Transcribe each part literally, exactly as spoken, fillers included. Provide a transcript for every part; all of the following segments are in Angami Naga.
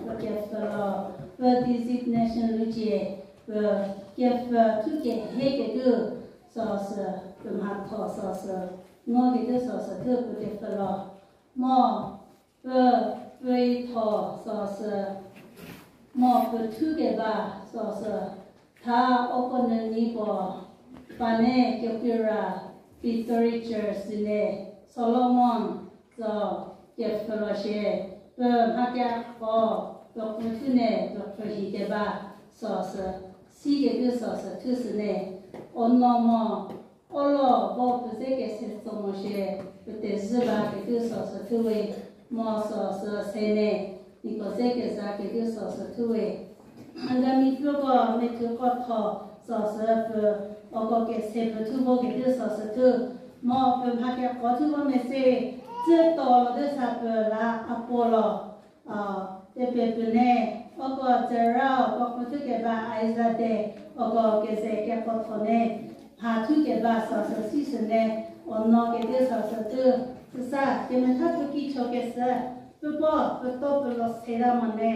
Pü kepfhü lo, pü designation lucie, pü kepfhü thu kehe kedu, süsü, pü mhatho süsü, ngo kedu süsü thu pü kepfhü lo. Mo, pü, pü itho süsü, mo pü thu keba süsü, tha oko nü ni puo, pane kepira, Victory Church süne, Solomon, zo kepfhü lo shie, pü mhakeko, pü kuthu ne, pü khrühi keba, süsü, si kedu süsü thu süne, ono mo, olo vo pü ze kese tso mo shie, pü tezhü ba kedu süsü thu we, mo süsü sene, niko ze keza kedu süsü thu we. Ngami pfhüko methuko tho süsü pü, oko kese pü thu vo kedu süsü thu, mo pü mhakeko thu vo mese, tsü to lo de sa pü la apo lo, a, tepe püne, oko tsera, oko pfhü thu keba Isaiah te, oko keze keko tho ne, mha thu keba süsü si süne, ono kedi süsü thu, süsa, kemetha pfhü ki cho kesü, pfhü puo, pfhü to pfhü lo se ra mo ne,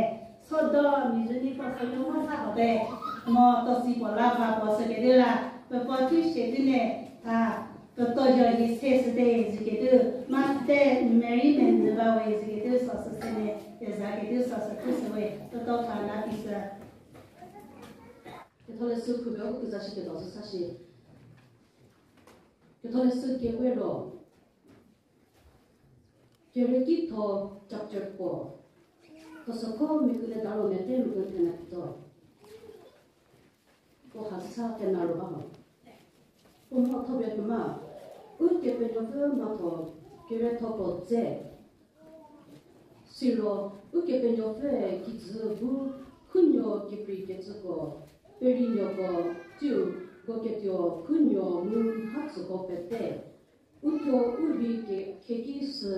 sodo, mi zuni ko se lo mo sa ho de, mo to si puo la va puo sü kedi la, pfhü puo thu se di ne, a, pfhü to yo hi se sü de, zi kedi, ma te, Mary men zi ba we zi kedi süsü se ne, keza kedi süsü thu sü we, pfhü to ka la di sü. Ketholeshü khube u keza shi kedo sü sa shi. Ketholeshü kewe ro. Kerekitho chapter puo. Khosokho mekule daro mete mekule thena kito. Ko hasa kena ro ba ho. Ko mhatho be kema. Ukepenuopfü mhatho keretho puo dze. Siro, Ukepenuopfüe kijü bu khunuo kekreikecüko, perinuoko, tsiu, goketuo khunuo mu mhatsüko pete, uthuo u rhei ke-, kheki sü,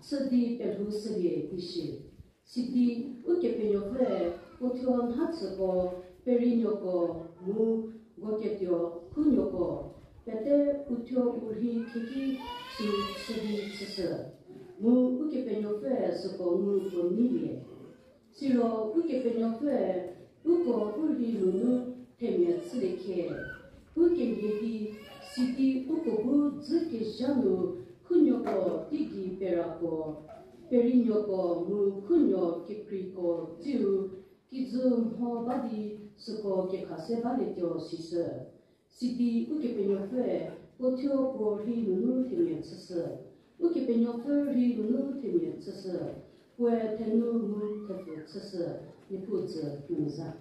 chü di pelhou shülie, ishi. Sidi, Ukepenuopfüe, puo thuo mhatsüko, perinuoko, mu, goketuo, khunuoko, pete uthuo u rhei kheki sü chü di chüshü. Mu Ukepenuopfüe süko ngu puo neilie. Siro Ukepenuopfüe uko u rhei nunu themia chülie khe. U kemhie di, sidi uko bu dzü kezha nu khunuoko teigei perako, perinuoko mu khunuo kekreiko tsiu, kijü mho ba di süko kekhase balietuo sishü. Sidi Ukepenuopfüe puo thuo puo rhei nunu themia chüshü. Ukepenuopfü rhei nunu themia chüshü. Puoe thenu mu thepfu chüshü. Niepuu tsü nunu za.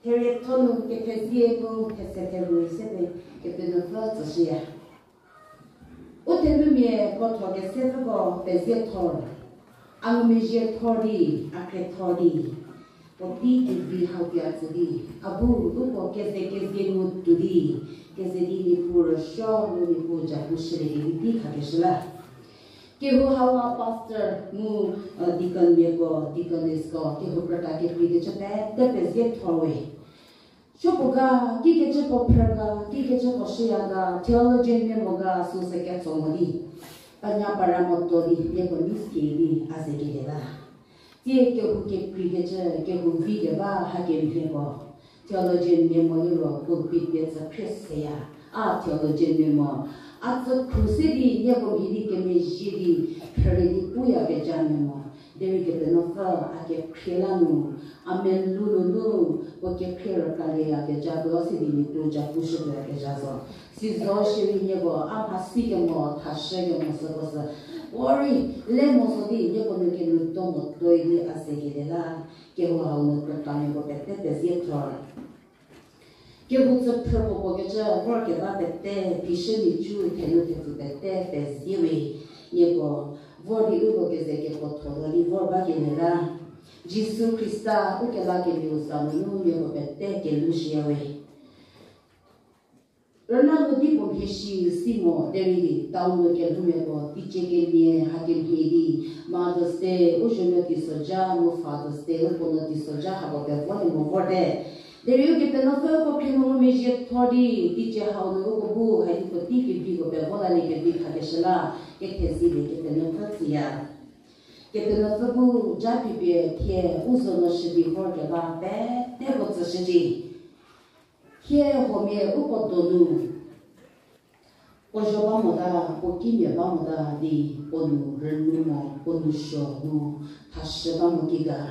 Therietho nu kethezie mu these therhu se pie Kepenuopfü tsüshüya. U thenumia krotho kesepfüko pezie thor, a ngumezhie thor di, a khrie thor di, puotei kevi hau pie a tsü di, a bu uko keze kezie ngu tuo di, keze di Niepuu rüsuo mu Niepuu japu shülie kevi tei khakeshü la. Kehou hau a pastor mu, deaconmiako, deaconessko, kehou krüta kekreikecü pete pezie thor we. Supuo ga, kikecü puo phrü ga, kikecü puo shüya ga, theologianmia mo ga, süsü ketso mo di. Panya para mo tuo di, nieko ni ski di, a ze kelie la. Tie kehou kekreikecü, kehou vi keba, hakemhieko. Theologianmia mo liro, pulpit pie tsü khrie seya. A theologianmia mo. A tsü khru se di, nieko mhie di kemezhie di, phrülie di puyakezhamia mo. Derei Kepenuopfü a kekhrie la nu, a melou nunu, puo kekhrie rükalieyakezha puo si di Niepuu japu shütuoyakezha zo. Sizo shierei nieko a mhasi kemo, thashü kemo süko sü, puorei le mo zo di nieko nu kenu to mo tuoi di a ze kelie la, kehou hau nu krütamiako pete pezie thor. Kehou tsüphrü puo puo kecü vor keba pete, phishü nhicu thenu thepfu pete pezie we, nieko vor di uko keze kekuotho zo di vor bakelie la. Jisu Khrista u kelakelieu za nunu nieko pete kelhou shüya we. Rüna nu di puo mhie shi si mo derei town nu kelhoumiako teicie kenie hakemhie di Mother's Day u zuonuo teisozha mu Father's Day u puonuo teisozha hako pevolie mo vorte. Derei Ukepenuopfü uko khrie mu ngumezhie thor di teicie hau nu uko bu hai di puotei keviko pevo lalie kevi khakeshü la, kethezie pie Kepenuopfü tsüya. Kepenuopfü bu japie pie thie u zo no shüdi vorkeba peteko tsüshücie. Thie huomia uko donu puo zho ba mota, puo kimia ba mota di puo nu rünu mo, puo nu suo nu thashü ba mo ki ga.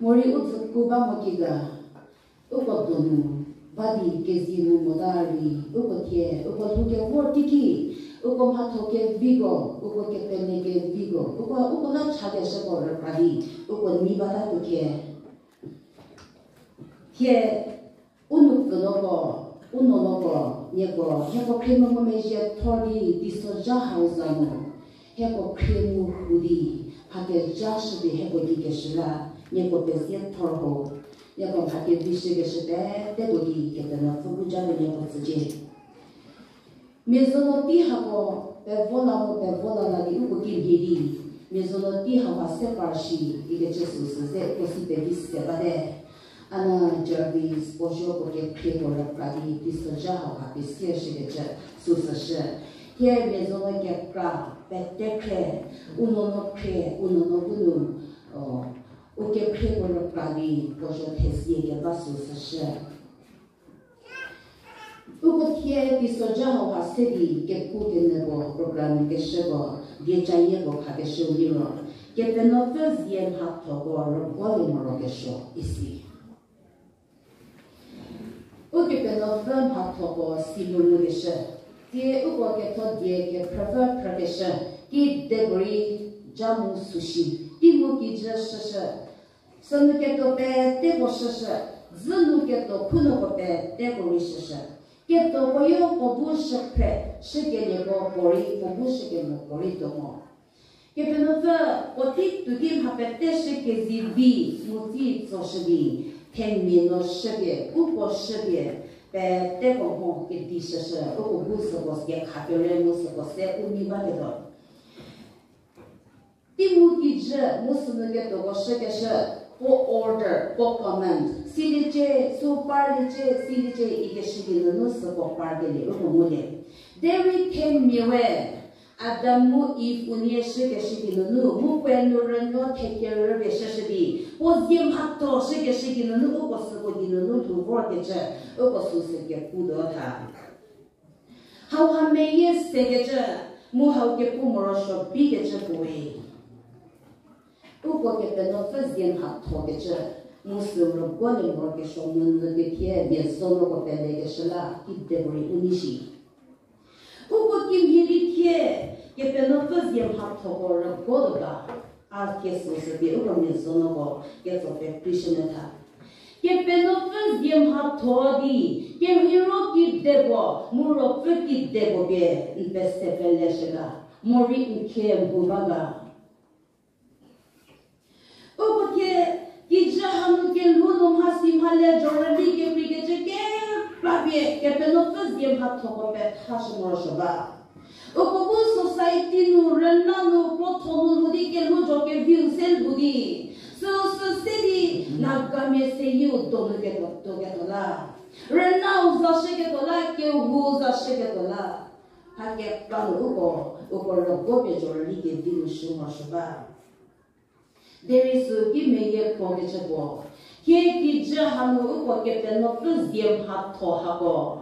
Morei u dzüku ba mo ki ga. Uko donu ba di kezie nu mota rei, uko thie, uko lhou kevor teiki, uko mhatho keviko, uko kepele keviko, uko, uko la chakeshüko rükra di, uko nei bata tuo khie. Thie, u nupfünuoko, u nuonuoko, nieko, hieko khrie mu ngumezhie thor di teisozha hau za nu, hieko khrie mu rhu di, mha kezha shü di hieko gei keshü la, nieko pezie thor ho, nieko mha kevi shükeshü peteko gei Kepenuopfü bu japie nieko tsücie. Mia zo no tei hako pevo la mu pevo la la di uko kimhie di, mia zo no tei hauha se par shi ikecü süsü ze uko si pevi se bate. Ana Jarvis puo zho puo kekhrieko rükra di teisozha hauha pesie shükecü süsü shü. Thie mia zo no kekra pete khrie, u nuonuo khrie, u nuonuo bu nu, o, u kekhrieko rükra di puo zho thezie keba süsü shü. Uko thie teisozha hauha se di kepu kenyü puo program keshüko, dieca yieko khakeshüu liro, Kepenuopfü zie mhathoko rüguolie morokesuo isi. Ukepenuopfü mhathoko si mu ngukeshü, tie uko ketho die kephrüpfü phrükeshü, kidie puorei ja mu süshi, tei mu kijü shüshü, sünu ketuo peteko shüshü, dzü nu ketuo khunuoko peteko rei shüshü. Ketuoko yo puo bu shüphre, shükelieko puorei, puo bu shükemo puorei tuo mo. Kepenuopfü, puotei tuo ki mha pete shükezivi, mu tei tsoshü di, themia no shüpie, uko shüpie, peteko mho kedi shüshü, uko bu süko sie khapie re mu süko se u nei baketuo. Tei mu kijü mu sünu ketuoko shükeshü, puo order, puo command, siliecie, sü parliecie, siliecie ikeshü di nunu süko parkelie uko ngulie. Derei themia we, Adam mu Eve unie shükeshü di nunu, mu puo nu rünuo thekerüpie shüshü di, puo zie mhatho shükeshü di nunu, uko süko di nunu lhou vorkecü, uko süsü kepu tuo tha. Hauha meyie sekecü, mu hau kepu morosuo bikecü puoe. Uko Kepenuopfü zie mhathokecü, mu sü rüguolie morokesuo nunu kethie mia zo nuoko pelekeshü la kide puorei u nei shi. Uko kimhie di thie, Kepenuopfü zie mhathoko rüguo tuo ga, a thie süsü pie uko mia zo nuoko ketso pekrishünyü tha. Kepenuopfü zie mhatho di, kerheiro kide puo, mu ruopfü kide puo pie, n pese peleshü ga, morei n khie mhu ba ga. Uko thie, kijü hanu kelhou nu mhasi mhale zhorüli kekreikecü kepra pie, Kepenuopfü zie mhathoko pethashü morosuo ba. Uko bu society nu, rüna nu, krotho nu lhou di kelhou zho keviu se lhou di. Süsü se di, Nagamia seyieu donu ketuo, tuo ketuo la. Rünau za shüketuo la, kehou za shüketuo la. Hakekra nu uko, uko rüguo pie zhorüli kevi nu shü morosuo ba. Derei sü kimeyie puo kecü puo. Thie kijü hanu uko Kepenuopfü zie mhatho hako.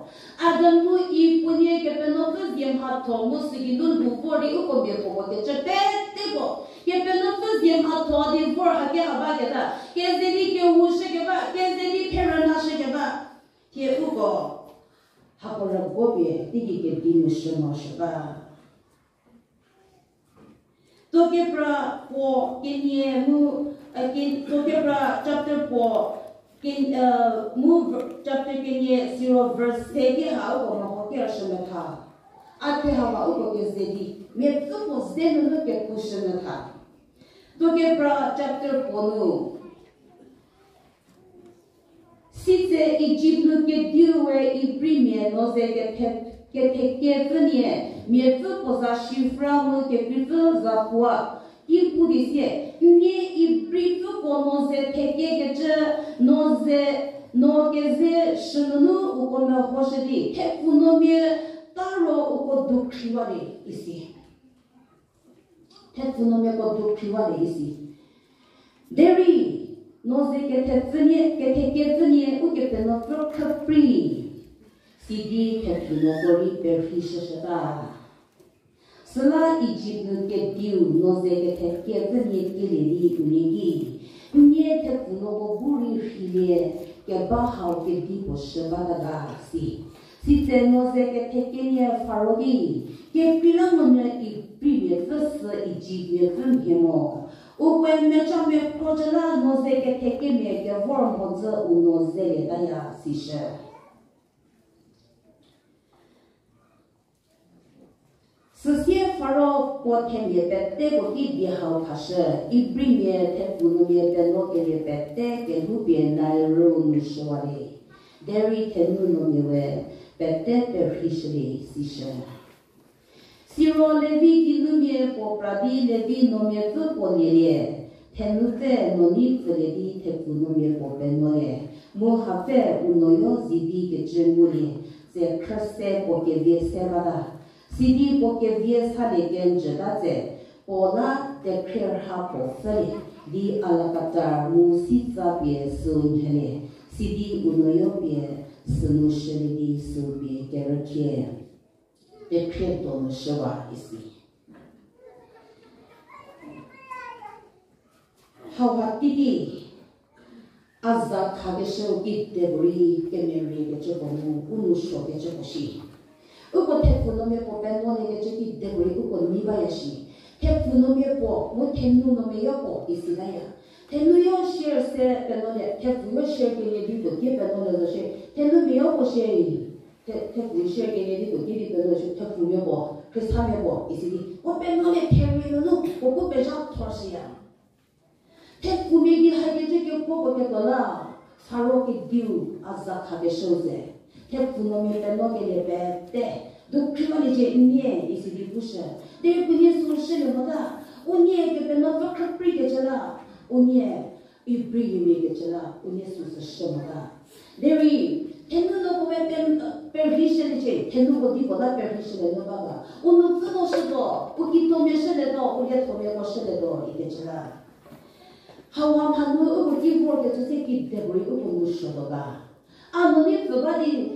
Adam mu Eve puonie Kepenuopfü zie mhatho mu sügeinu lhou vor di uko miapuo puo kecü peteko. Kepenuopfü zie mhatho di vor hake ha baketa. Keze di kehou shükeba, keze di pherüna shükeba. Thie uko. Hako rüguo pie teigei kevi nu shü morosuo ba. Tuokepra puo kenie mu, a, ke-, Tuokepra chapter puo ke-, a, mu ver-, chapter kenie siro verse se ki ha uko meho kerüshü metha. A the hau ha uko keze di, miapfü puo ze nunu kepushü metha. Tuokepra chapter puo nu. Sitse Ijipt nu kediue Ibrimia no ze kethe-, kethekie pfünie, miapfü puo za Shifra mu kekreipfü za Pua, ki pu di sie, nie Ibripfüko no ze thekiekecü, no ze, no keze shünunu uko mehoshü di, thepfu no mia ta ro uko dukhriwa di, isi. Thepfu nuomiako dukhriwalie isi. Derei, no ze kethepfünie, kethekepfünie Ukepenuopfü khrüprei. Sidi thepfu nuoko rei perhishüshüta. Süla Ijipt nu kediu no ze kethekepfünie kielie di unie ki, nie thepfu nuoko bu rei rheilie keba hau kedipuo shü bata ga si. Sitse no ze kethekenie Faro ki, kekreilamonyü Ibrimia pfü sü Ijiptmia pfü mhie mo. Ukoe mecamia krocü la no ze kethekemia kevor mhodzü u no zelietaya sishü. Süsie Faro puo themia peteko ki die hau khashü, Ibrimia thepfu nuomia penuokelie pete kelhoupie Nail rüu nu shüwalie. Derei thenu nuomia we pete perhishülie sishü. Siro Levi kinumia puo pra di Levi nuomia pfü puo lielie, thenu pfü nuo nei pfülie di thepfu nuomia puo penuolie, mu hapfü u nuoyo zivi kecü ngulie, tse khrüse puo kevie se bata. Sidi puo kevie salie kenjüta tse, puo la tekhrie rha puo pfülie, di alakatar mu sitsa pie süu nhelie, sidi u nuoyo pie sünu shülie di süu pie kerükhie tekhrie donu shüwa isi. Hauha teiki, a za khakeshüu kidepuorei kemerie kecüpuo mu u nou suo kecüpuo shi. Uko thepfu nuomia puo penuolie kecü kidepuorei uko nei baya shi. Thepfu nuomia puo mu thenu nuomia yopuo isi laya. Thenuyo share se penuolie, thepfuyo share kenie di puo ki penuolie zo shi. Thenumia yopuo share, the, thepfu share kenie di puo ki di penuolie shi, thepfumia puo, Khristamia puo isi di. Puo penuolie therie nunu puo pu pezha thor shüya. Thepfumia gei hakecü kekuo puo ketuo la, Faro kediu a za khakeshüu ze. Thepfu nuomia penuokelie pete, dukhriwaliecie nie isi di pushü. Derei puonie süu shülie mota, unie Kepenuopfü khrüpreikecü la, unie Ibri yimia kecü la, unie süu sü shü mota. Derei, thenu nuoko we pe, perhishüliecie, thenuko di puo la perhishülie nu ba ga. U nou pfü no shütuo, u kituomia shülietuo, u liethomiako shülietuo ikecü la. Hauha mhanu uko ki vorkecü se kidepuorei uko nou suotuo ga. A nuo nei pfü ba di,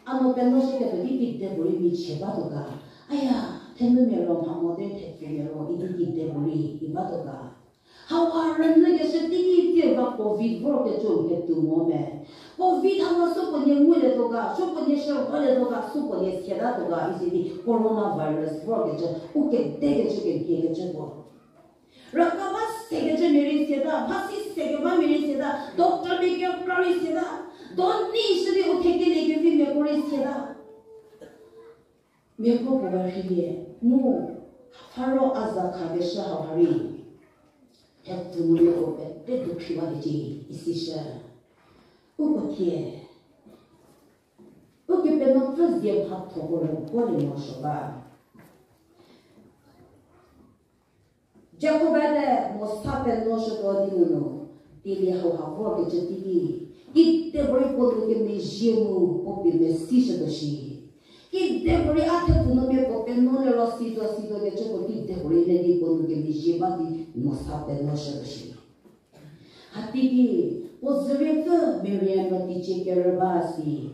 a nuo penuoshüketuo di kidepuorei michie batuo ga. Aya, thenumia ro mha mo derei thepfumia ro idi kidepuorei i batuo ga. Hauha rünyükeshü teiki tsie ba covid vorkecü mhie tuo mo me. Covid hanu supuonie ngulietuo ga, supuonie shürholietuo ga, supuonie siatatuo ga, isi di coronavirus vorkecü, u kedekecü kemhie kecüko. Raka ba sekecü mia rei siata, mhasi sekeba mia rei siata, doctormia kekra rei siata, doni shü di u thekelie kevimiako rei siata. Miapuo puo ba rheilie, mu Faro a za khakeshü hauha rei, thepfumia puo pete dukhriwaliecie isi shü. Uko thie, Ukepenuopfü zie mhathoko rüguolie morosuo ba. Jakob-e Mosa penuoshütuo di nunu, dieli hauha vorkecü teiki, kidepuorei puo nou kemezhie mu puo pie mesishütuo shi. Kidepuorei a thepfu nuomia puo penuo liro situo situo kecüko kidepuorei le di puo nou kemezhie ba di Mosa penuoshütuo shi. Hateiki, puo züriepfü Miriam ro teicie kerü ba si.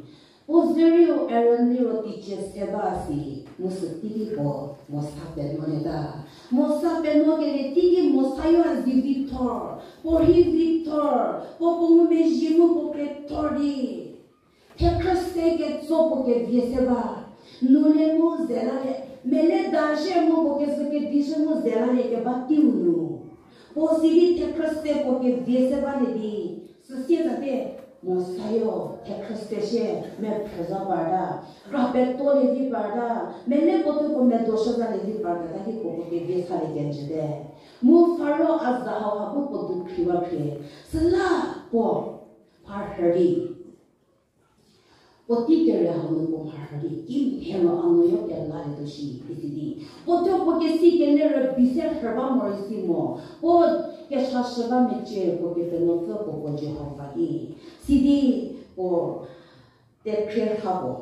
Puo zürieu Aaron liro teicie se ba si. Mu süteiki puo Mosa penuolieta. Mosa penuokelie teiki Mosayo a zi vithor, puo rhi vithor, puo puo ngumezhie mu puo krethor di. Thekhrüse ketso puo kevie se ba, nu le mu ze lalie, mele da shie mu puo kezü kedi shie mu ze lalie keba teiu nu. Puo sidi thekhrüse puo kevie se balie di, süsie zate, Mosayo thekhrüse shie mephrü za parta, kra petuolie vi parta, mele puo thuo puo medo shü zalie vi parta, ta ki puo puo kevie salie kenjüte. Mu Faro a za hauha bu puo dukhriwa khrie, süla puo mharhü di. Puotei kere hau nu puo mharhü di, kimhie ro a nuoyo kelalietuo shi, isi di. Puo thuo puo kesi kele rübei se rhü ba morei si mo, puo kesa shü ba mecie puo Kepenuopfü puo puo Jihova ki. Sidi puo tekhrie rha puo.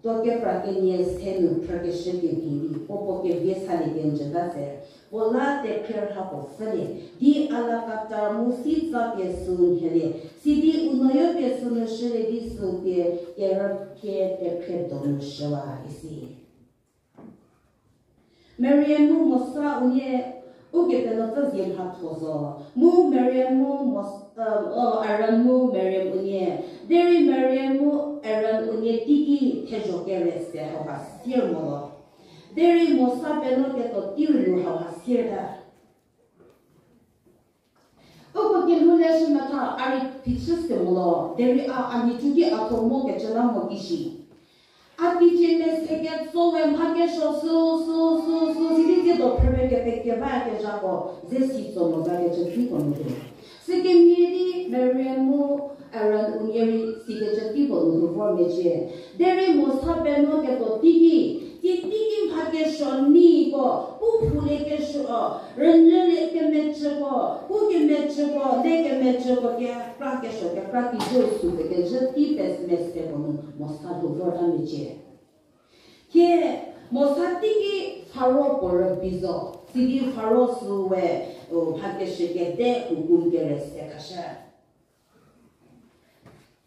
Tuo kepra kenie se nu phrükeshü kemhie di, puo puo kevie salie kenjüta se, puo la tekhrie rha puo pfhülie, di alakata mu si tsa pie sü nhielie, sidi u nuoyo pie sünu shülie di sü pie kerüpie tekhrie donu shüwa isi. Miriam mu Mosa unie Ukepenuopfü zie mhatho zo. Mu Miriam mu Mos-, uh, oh, Aron mu Miriam unie. Derei Miriam mu Aron unie teiki thezho kere se hauha sier mo lo. Derei Mosa penuo ketuo teiu nu hauha sier ta. Uko kelhou le shü metha a rei phichü se mo lo, derei a, a nhicu ki a tho mo kecü la mo ki shi. A teicie le se ketso we mha kesuo sü, sü, sü, sü, sidi tsiedo phrüpie kepekeba kezhako, ze si tso mo za kecü tei puo nu te. Sükemhie di Miriam mu Aron unie rei sikecü tei puo nu lhou vor mecie. Derei Mosa penuo ketuo teiki, tei teiki mha kesuo niko, u phoulie kesuo, rünyülie kemecüko, u kemecüko, le kemecüko kekra kesuo kekra kijü sü pekecü tei pes mese puo nu Mosa lhou vorta mecie. Thie Mosa teiki Faro puo rübei zo, sidi Faro sü we, u, mha kesuo kede hukum kere se khashü.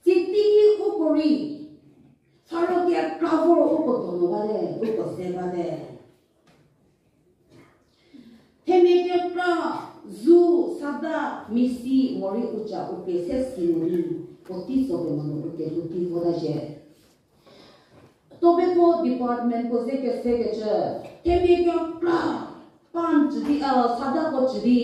Tei teiki uko rei, Faro kekra vor uko donu bate, uko ze bate. Themia kekra, zu, sada, misi, morei u ca u pie se si morei, puo tei tso kemo nu u kelhou tei vota zhie. Tobacco department puo ze kesekecü, themia kekra, pan cü di, a, sadako cü di,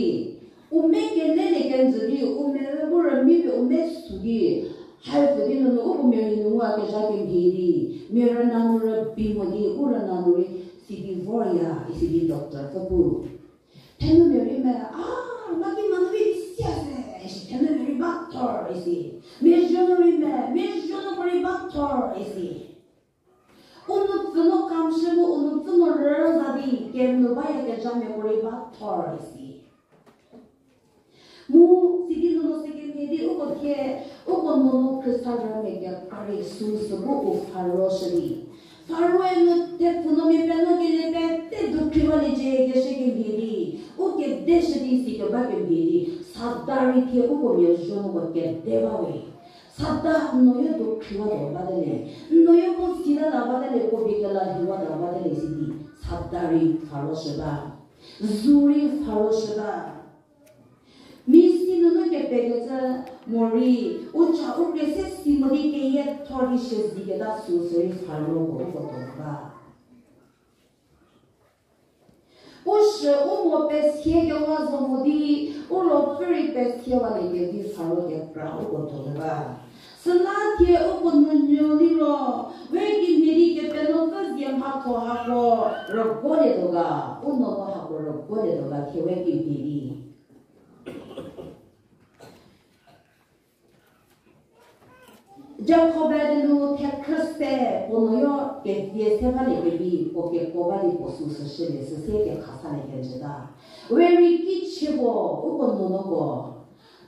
u me kelelie kenjü di, u me bu rümi pie u me sü di, haipfü di nunu uko mia rei nu ngua kezha kemhie di, mia rüna nu rübei mo di, u rüna nu rei sidi vorya, isidi doctorpfü pu. Thenumia rei me, a, maki manu vi di sia se, isi thenumia rei ba thor isi. Mia zuo nu rei me, mia zuo nu ko rei ba thor isi. U nupfü nu kamshü mu u nupfü nu rüza di, kenu baya kezhamia ko rei ba thor isi. Mu, sidi nunu sükemhie di uko thie, uko nunu Khrista rümia kekra rei süsü bu u Faro shü di. Faroe nu thepfu nu mia penuo kelie pete dukhriwaliecie keshü kemhie di, u kede shü di sikeba kemhie di, sada rei thie uko mia zuo nu ko kede ba we. Sada n nuoyo dukhriwatuo bate le, n nuoyo bu sila la bate le, ko bie kela lhüwatuo bate le sidi, sada rei Faro shü ba. Zu rei Faro shü ba. Misi nunu kepekecü morei, u ca u krie se si mo di keyiethor di shüziketa süsü rei Faro ko uko donu ba. U shü u mo pesie kewa zo mo di, u ruopfü rei pesiewalie kevi Faro kekra uko donu ba. Süla thie uko nunuo liro, we kemhie di Kepenuopfü zie mhatho hako rüguolietuo ga, u nuonuo hako rüguolietuo ga thie we kemhie di. Jakob-e di nu thekhrü se puo nuoyo kevie se balie kevi puo kekuo ba di puo süsü shülie süsie kekha salie kenjüta. We rei kichie puo uko nuonuoko,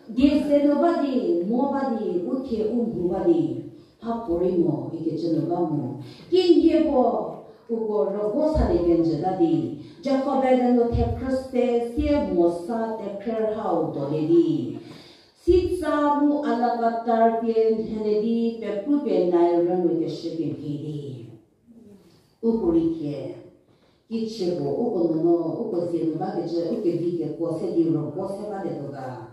die ze nu ba di, mo ba di, u thie u mhu ba di, mhapuorei mo ikecü nu ba mo. Kinhie puo uko rüguo salie kenjüta di, Jakob-e di nu thekhrü se sie Mosa tekhrie rhau dolie di. Sitsa mu alakatar pie nhülie di pekru pie Nail rünu keshü kemhie di. Uko rei thie, kichie puo uko nuonuo, uko zie nu bakecü, u kevi kekuo se di rüguo se balietuo ga.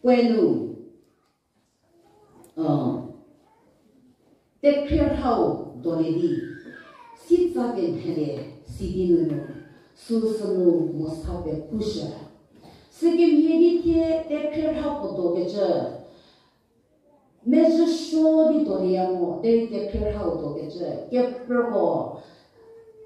Puoe nu, tekhrie rhau dolie di, sitsa pie nhülie, sidi nunu, süsü nu Mosa pekushü. Sükemhie di thie tekhrie rhau puo dokecü, mezhü suo di dolieya mo, derei tekhrie rhau dokecü, keprüko,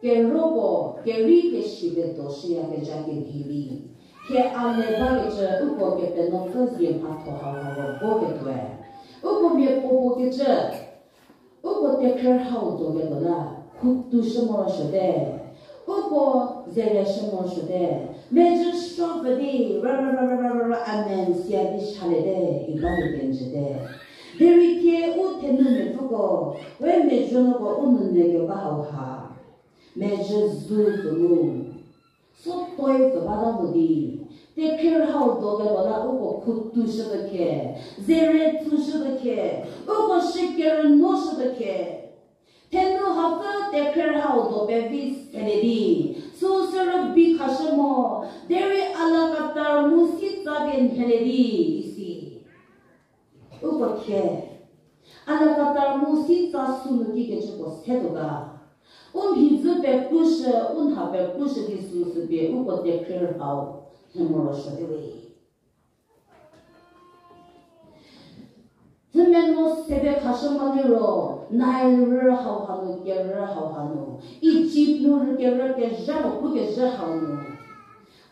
keroko, kerei keshi pie doshüyakezha kemhie di. Thie a le bakecü, uko Kepenuopfü zie mhatho hau hau ro voketuoe. Uko miapuopuo kecü, uko tekhrie rhau doketuo la, khutushü morosuote. Uko zere shü morosuote, mezhü suo pfü di, ra, ra, ra, amen, sia di saliete, iba di kenjüte. Derei thie u thenou mepfüko, we mezhü nuko u nunu keba hauha. Mezhü zu pfü mu. So toi pfü bata mo di. Tekhrie hau do keba la uko khutu shütuo khe, zere tsu shütuo khe, uko shükerünuo shütuo khe. Thenou hapfü tekhrie hau do pevi selie di, süu sü rübei khashü mo, derei alakatar mu sitsa pie nhielie di, isi. Uko thie, alakatar mu sitsa sünu kikecüko setuo ga. U mhi dzü pekushü, u nha pekushü di süu sü pie uko tekhrie hau nhie morosuote we. Thümeno sede khashü mo liro, Nile rü hau hanu, kerü hau hanu, Egypt nu rü kerü kezha mo pu kezha hau nu.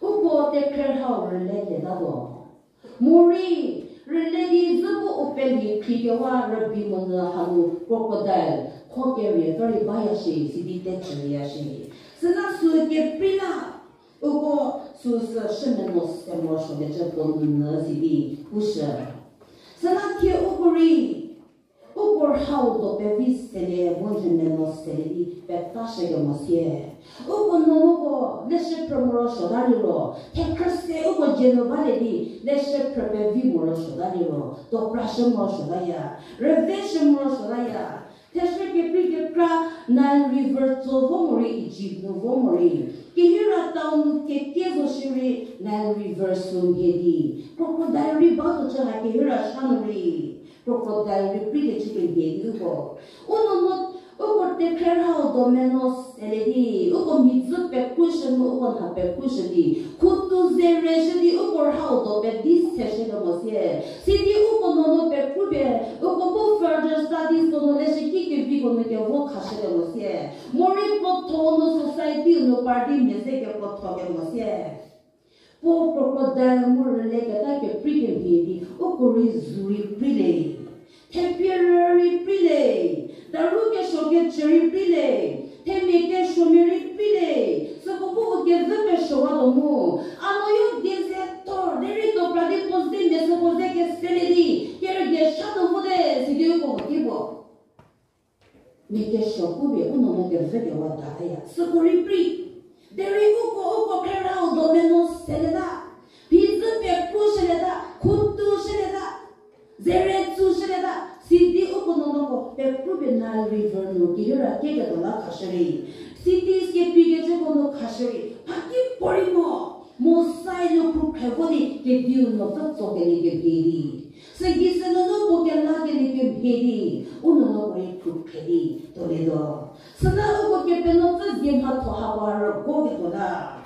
Uko tekhrie hau rüle lietatuo. Morei, rüle di dzü bu u peli khrikewa rübei monyü hanu crocodile, kho kerie vü rei baya shi, sidi tecüya shi. Süla süu keprei la, uko süu sü shümeno se morosuokecü puo nunu sidi pushü. Süla thie uko rei, uko hau do pevi selie mu nhümeno selie di petashükemo sie. Uko nuonuoko leshü phrü morosuota liro, thekhrü se uko dzie nu balie di leshü phrü pevi morosuota liro, toprashü morosuotaya, rüveshü morosuotaya. Theshü keprei kekra Nile River tso vo morei Egypt nu vo morei. Kehira town nu keke zo shierei Nile River sü mhie di. Crocodile rei ba tuocü ha kehira sha nu rei. Crocodile rei preikecü kemhie di uko. U nuonuo, uko tekhrie hau do meno selie di, uko mhi dzü pekushü mu uko nha pekushü di. Khutu zereshü di uko hau do pedi seshükemo sie. Sidi uko nuonuo pekru pie, uko bu further studies ko nu leshüki keviko nu kevo khashükemo sie. Morei krotho nu society nu party mia ze kekrotho kemo sie. Puo crocodile mu rüleketa keprei kemhie di, uko rei zu rei preile. Thepie rü rei preile. Daru kesuo kecü rei preile. Themia kesuomia rei preile. Süko bu u kezhü kesuowatuo mu. A nuoyo die ze thor, derei topra di puo ze mia süko ze keselie di, kerüdie sha nu vote, sidi uko ki puo. Mia kesuo pu pie u nuonuo kezhü kewa tataya. Süko rei prei. Derei uko, uko khrerau do meno selieta. Mhi dzü pekushülieta, khutushülieta, zeretsüshülieta. Sidi uko nuonuoko pekru pie Nile River nu kehira kieketuo la khashürei. Sidi siepikecüko nu khashürei. Mhakipuorei mo, Mosai nu khrukhre vo di kediu nuopfü tsokelie kemhie di. Sügei sünunu puo kelakelie kemhie di, u nuonuoko rei khrukhre di tuolietuo. Süla uko Kepenuopfü zie mhatho hako ha rükoketuo la.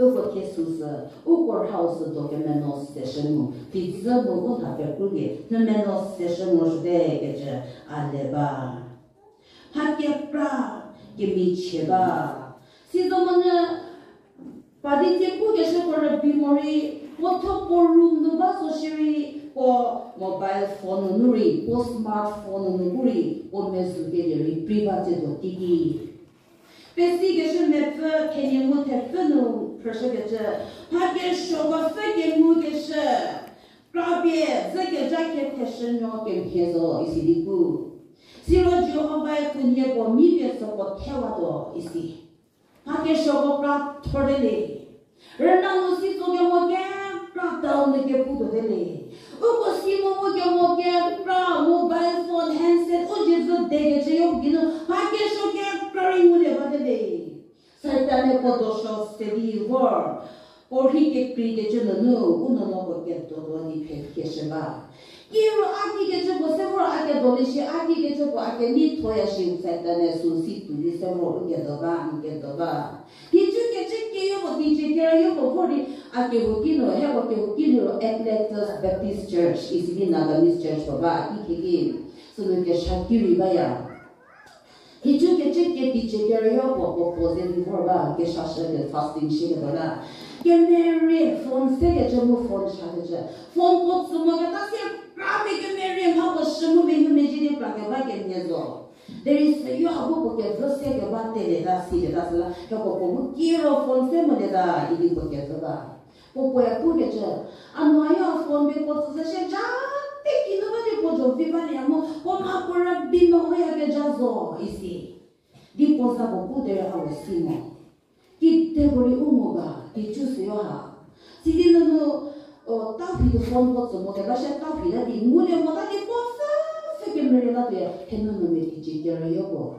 Uko thie süsü, uko rhau sü do kemeno seshü mu, pizü mu u tha pekru pie, kemeno seshü mu shüte kecü a le ba. Mha kekra kemichie ba. Sizomonyü, pa di tsie pukeshüko rübei morei, puo thuo puo room nu ba zo shierei, puo mobile phone nunu rei, puo smartphone nunu bu rei, puo mezukelie rei prei ba tsie do tiki. Pesikeshü mepfü thenie mu thepfü nu phrüshükecü, mha kesuoko pfü kengukeshü, krapie dzükezha ketheshünuo kemhie zo isi di pu. Siro Jihovae khunhie puo mi pie süko thewatuo isi. Mha kesuoko kra thorte le. Rüna nu si tso kemo kekra down nu kepu tuote le. Uko si mo mo kemo kekra mobile phone, handset, u dzie zü dekecü yo geinu mha kesuo kekra rei ngulie bate le. Satan-e puo dosuo se di vor, puo rhei kekreikecü nunu, u nuonuoko kedotuo di phe keshü ba. Kiro a kikecüko se vor a kedolie shi, a kikecüko a keneithoya shi, Satan-e sü si tuo di se vor u kedo ba, n kedo ba. Hicukecü keyopuo teicie kerüyopuo vor di, a kehouki nu, hieko kehouki liro Eclectus Baptist Church, isi di Nagamese church puo ba, a ki kheki, sünu kesha ki rei baya. Hicukecü ke teicie kerüyopuo puo puo ze di vor ba, kesashü ke fasting shüketuo la. Kemerie phone sekecü mu phone shakecü. Phone puo tsü moketa sie kra pie kemerie mha puo shü mu mehumezhie di kra keba kemhie zo. Derei süyo ha bu puo kevü se keba tele ta, si keta süla, hieko puo bu kiro phone se mo le ta, idi puo kevü ba. Puo puoe pukecü, a nu ayo a phone be puo tsüzü shie ja, te kinu ba di puo zho vi ba le ya mo, puo mha puo rübei mo ho ya keja zo, isi. Di puo za puo pu derei a we si mo. Kide puorei u mo ga, di chü süyo ha. Sidi nunu, o, ta phi de phone puo tsü mo keba shie ta phi la di, ngu le mo ta di puo fü, fü kemerei la tuoya, thenu nu me di ci kerüyo puo.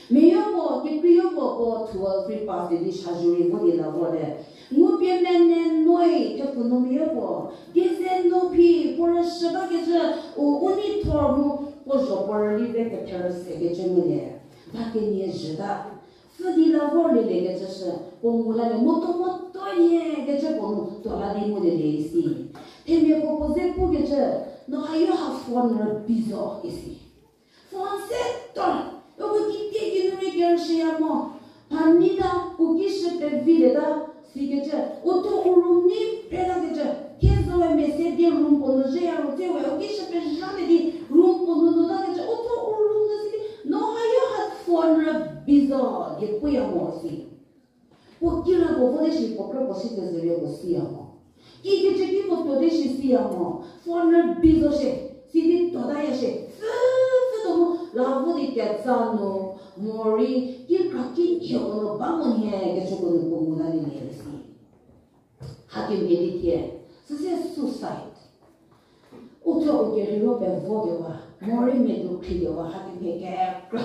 Meyo puo, kekreiyo puo, puo twelve rei pass di shazhorei vo di la vor te. Ngu pie mene noi, thepfu nu meyo puo. Dieze nu phi, puo rüshü bakecü, u, u nei thor mu, puo zho puo rüli ve ketherü sekecü ngulie. Va kenie zhüta. Pfü di la vor lieliekecü shü, puo ngu la le, moto moto nie kecü puo nu, tuo la di ngulielie isi. Themia puo puo ze pukecü, no hayo ha phone rübei zo isi. Phone se tuo, uko kitiekinu rei kerüshüya mo. Mha nei ta, u ki shü pevilieta, sikecü, u thuo u room ni prelakecü, thie zoe mese di room puo nu zhüya ro tse we, u ki shü pezhalie di room puo nu nu lakecü, u thuo u room nu si di, no hayo ha phone rübei zo, die puya mo si. Puo kira puo vo te shi puo krü puo si kezürie puo siya mo. Kikecü ki puo tuo te shi siya mo. Phone rübei zo shie, sidi tuotaya shie. Pfü, pfü tuo mu, la vo di ketsa nu, morei, kikra ki nhie puo nu ba mo nhie, kecüko nu puo ngu la di le si. Hakemhie di thie, süsie suicide. U thuo u kerheiro pevokewa, morei mia tuo khriekewa hakemhie kekra.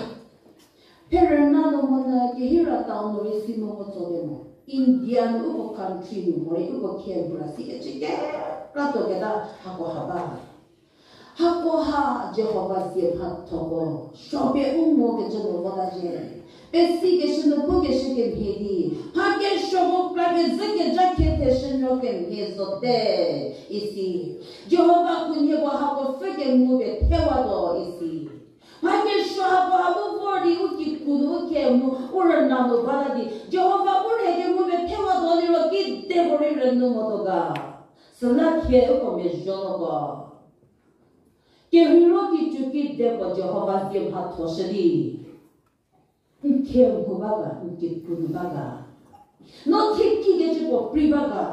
Pherüna nu monyü kehira town nu rei si mo motsote mo. India nu uko country nu morei uko khie bra sikecü kekra tuoketa hako ha ba. Hako ha Jihova zie mhathoko, suopie u ngokecü nu vota zhie. Pesikeshü nu pukeshü kemhie di, mha kesuoko kra kezhü keja khie theshünuo kemhie zote, isi. Jihova khunhie puo hako pfü kengu pie thewatuo, isi. Mha kesuo hako ha bu vor di u kikru nu u khe mu u rüna nu bata di, Jihova u rhie kengu pie thewatuo liro kide puorei rünyü motuo ga. Süla thie uko mezhünuoko, kerheiro kicu kidepuo Jihova zie mhathoshü di, n khe mhu ba ga, n kikru nu ba ga. No thie kikecü puo prei ba ga.